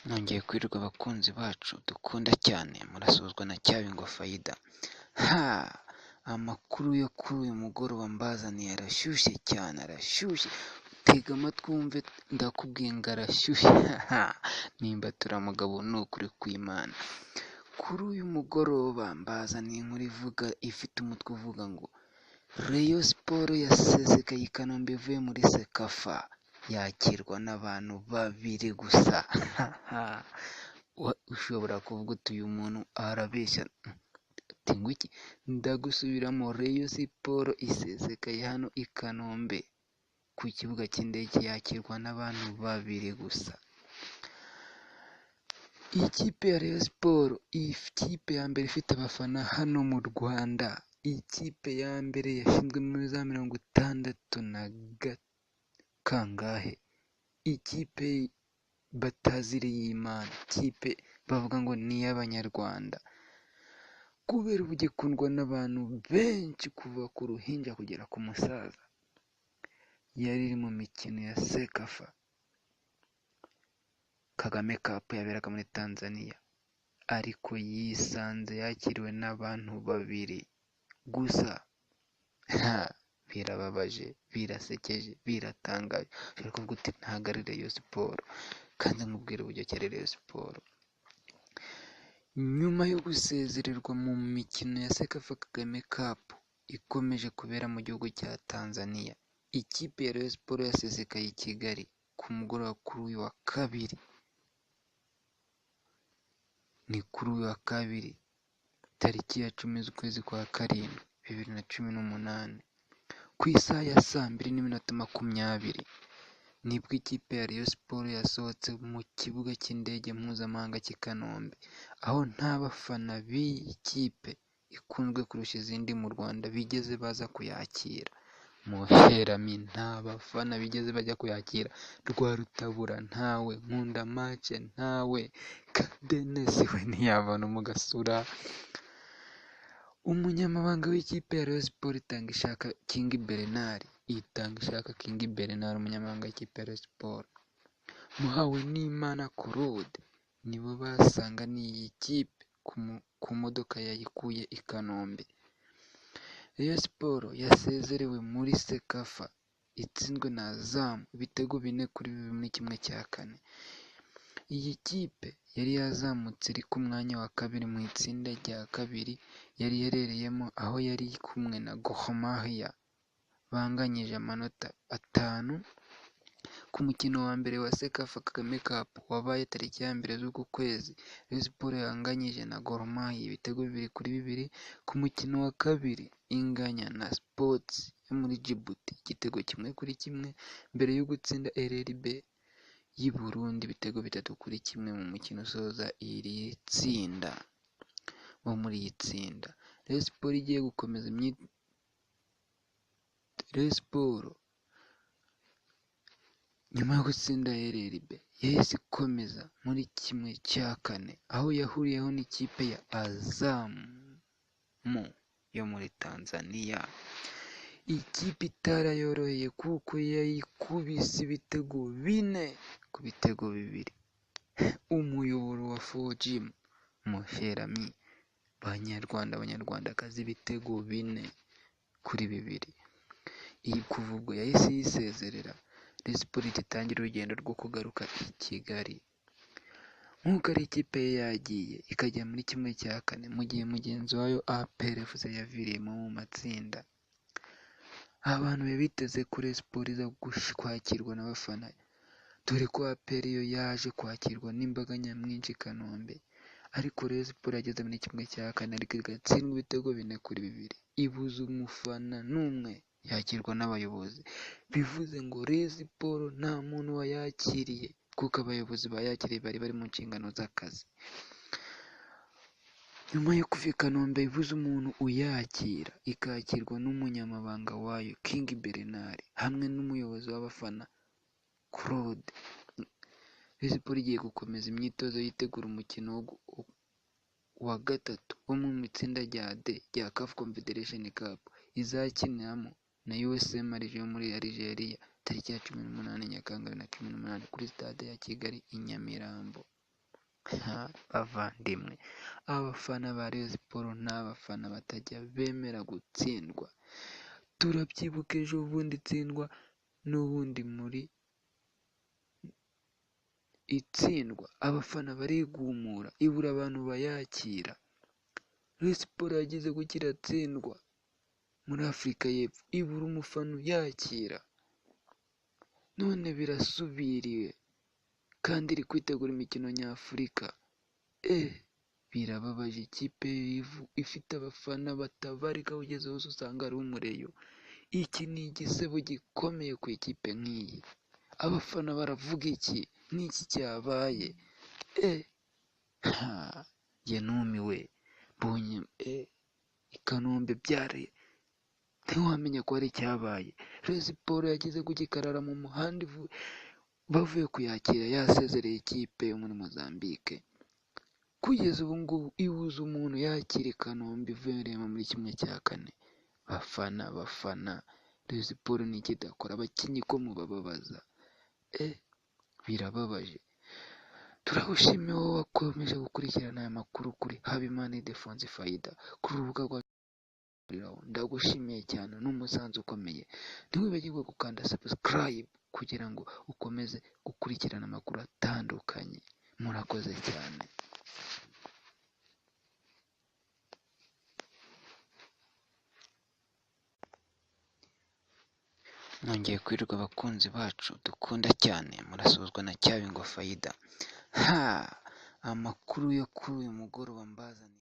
Mwongeye kwirirwa abakunzi bacu dukunda cyane, murasuhuzwa na Cyabingo Faida. Ha! Amakuru yo kuri uyu mugoroba mbazaniye arashyushye cyane, arashyushye. Tega amatwi wumve, ndakubwiye ngo arashyushye. Nimba turamugabo ni ukuri kw'Imana. Kuri uyu mugoroba mbazaniye inkuru ivuga ifite umutwe uvuga ngo Rayon Sports yasesekaye i Kanombe ivuye muri CECAFA, yakirwa n'abantu babiri gusa. Ushobora kuvuga uti uyu muntu arabeshya, ati ngo iki? Ndagusubiramo, Rayon Sports isesekaye hano i Kanombe ku kibuga cy'indege yakirwa n'abantu babiri gusa. Ikipe ya Rayon Sports, ikipe ya mbere ifite abafana hano mu Rwanda, ikipe ya mbere yashinzwe muri za 60 na kangahe, ikipe bataziriye Imana, ikipe bavuga ngo ni iy'Abanyarwanda, kubera uburyo ikundwa n'abantu benshi kuva ku ruhinja kugera ku musaza, yari iri mu mikino ya CECAFA Kagame Cup yaberaga muri Tanzania, ariko yisanze yakiriwe n'abantu babiri gusa. Birababaje, birasekeje, biratangaje. Ushobora kuvuga uti ntabwo ari Rayon Sports, kandi nkubwire uburyo ki ari Rayon Sports. Nyuma yo gusezererwa mu mikino ya CECAFA Kagame Cup ikomeje kubera mu gihugu cya Tanzania, ikipe ya Rayon Sports yasesekaye i Kigali ku mugoroba kuri uyu wa kabiri. Ni kuri uyu wa kabiri tariki ya 10 z'ukwezi kwa 7 2018 ku isaha ya 2:20 nibwo ikipe ya Rayon Sports yasohotse mu kibuga cy'indege mpuzamahanga cy'i Kanombe, aho nta bafana b'iyi kipe ikunzwe kurusha izindi mu Rwanda bigeze baza kuyakira. Muherami nta bafana bigeze bajya kuyakira, Rwarutabura ntawe, Nkunda Mace ntawe, Kadenesi we ntiyavana mu gasura. Umunyamabanga w'ikipe ya Rayon Sports Itangishaka King Bernard, Itangishaka King Bernard, umunyamabanga w'ikipe ya Rayon Sports, Muhawenimana Claude nibo basanganiye iyi kipe ku modoka yayikuye i Kanombe. Rayon Sports yasezerewe muri CECAFA itsinzwe na Azam ibitego 4-2 muri 1/4. Iyi kipe yari yazamutse iri ku mwanya wa kabiri mu itsinda rya kabiri yari iherereyemo, aho yari kumwe na Gor Mahia banganyije amanota 5 ku mukino wa mbere wa CECAFA Kagame Cup wabaye tariki ya 1 z'uku kwezi. Rayon Sports yanganyije na Gor Mahia ibitego 2-2, ku mukino wa kabiri inganya na Sports yo muri Djibouti igitego 1-1, mbere yo gutsinda RRB y'i Burundi ibitego 3-1 mu mukino usoza iri tsinda wo muri iyi tsinda. Rayon Sports igiye gukomeza Rayon Sports nyuma yo gutsinda RRB yahise ikomeza muri 1/4 aho yahuriyeho n'ikipe ya Azam yo muri Tanzania. Ikipe itarayoroheye kuko yayikubise ibitego 4-2. Umuyoboro wa 4G Musherami, Banyarwanda Banyarwandakazi, ibitego 4-2. Iyi kuva ubwo yahise yisezerera. Rayon Sports itangira urugendo rwo kugaruka i Kigali nk'uko ari ikipe ye yagiye ikajya muri 1/4, mu gihe mugenzi wayo APR FC yaviriyemo mu matsinda. Abantu bari biteze ko Rayon Sports iza kwakirwa n'abafana, dore ko APR yo yaje kwakirwa n'imbaga nyamwinshi i Kanombe, ariko Rayon Sports yageze muri 1/4 ariko igatsindwa ibitego 4-2, ibuza umufana n'umwe, yakirwa n'abayobozi. Bivuze ngo Rayon Sports nta muntu wayakiriye kuko abayobozi bayakiriye bari bari mu nshingano z'akazi. Nyuma yo kuva i Kanombe ibuze umuntu uyakira, ikakirwa n'umunyamabanga wayo King Bernard hamwe n'umuyobozi w'abafana Claude. Rayon Sports igiye gukomeza imyitozo yitegura umukino wa gatatu wo mu itsinda rya D rya CAF Confederation Cup izakiniramo na USM Alger yo muri Algeria tariki ya 18 Nyakanga 2018 kuri stade ya Kigali i Nyamirambo. Bavandimwe, abafana ba Rayon Sports ni abafana batajya bemera gutsindwa. Turabyibuka ejo bundi itsindwa n'ubundi muri itsindwa, abafana barigumura, ibura abantu bayakira. Rayon Sports yagize gutya iratsindwa muri Afurika y'Epfo, ibura umufana uyakira. None birasubiriye kandi iri kwitegura imikino nyafurika. Birababaje, ikipe ifite abafana batabarika, aho ugeze hose usanga ari umureyo. Iki ni igisebo gikomeye ku ikipe nk'iyi. Abafana baravuga iki? N'iki cyabaye? Njye numiwe, mbonye i Kanombe byari ntiwamenya ko hari icyabaye. Rayon Sports yagize gutya ikarara mu muhanda bavuye kuyakira, yasezereye ikipe yo muri Mozambique. Kugeza ubu ngubu ibuze umuntu yakira i Kanombe ivuye muri 1/4. Bafana, bafana, Rayon Sports ni iki idakora? Abakinnyi ko mubababaza? Birababaje. Turagushimiye wowe wakomeje gukurikirana aya makuru kuri Habimana Ildephonse Faida ku rubuga rwa ndagushimiye cyane, n'umusanzu ukomeye. Ntiwibagirwe gukanda subscribe kugira ngo ukomeze gukurikirana amakuru atandukanye. Murakoze cyane. Mwongeye kwirirwa abakunzi bacu dukunda cyane, murasuhuzwa na Cyabingo Faida. Amakuru yo kuri uyu mugoroba mbazaniye.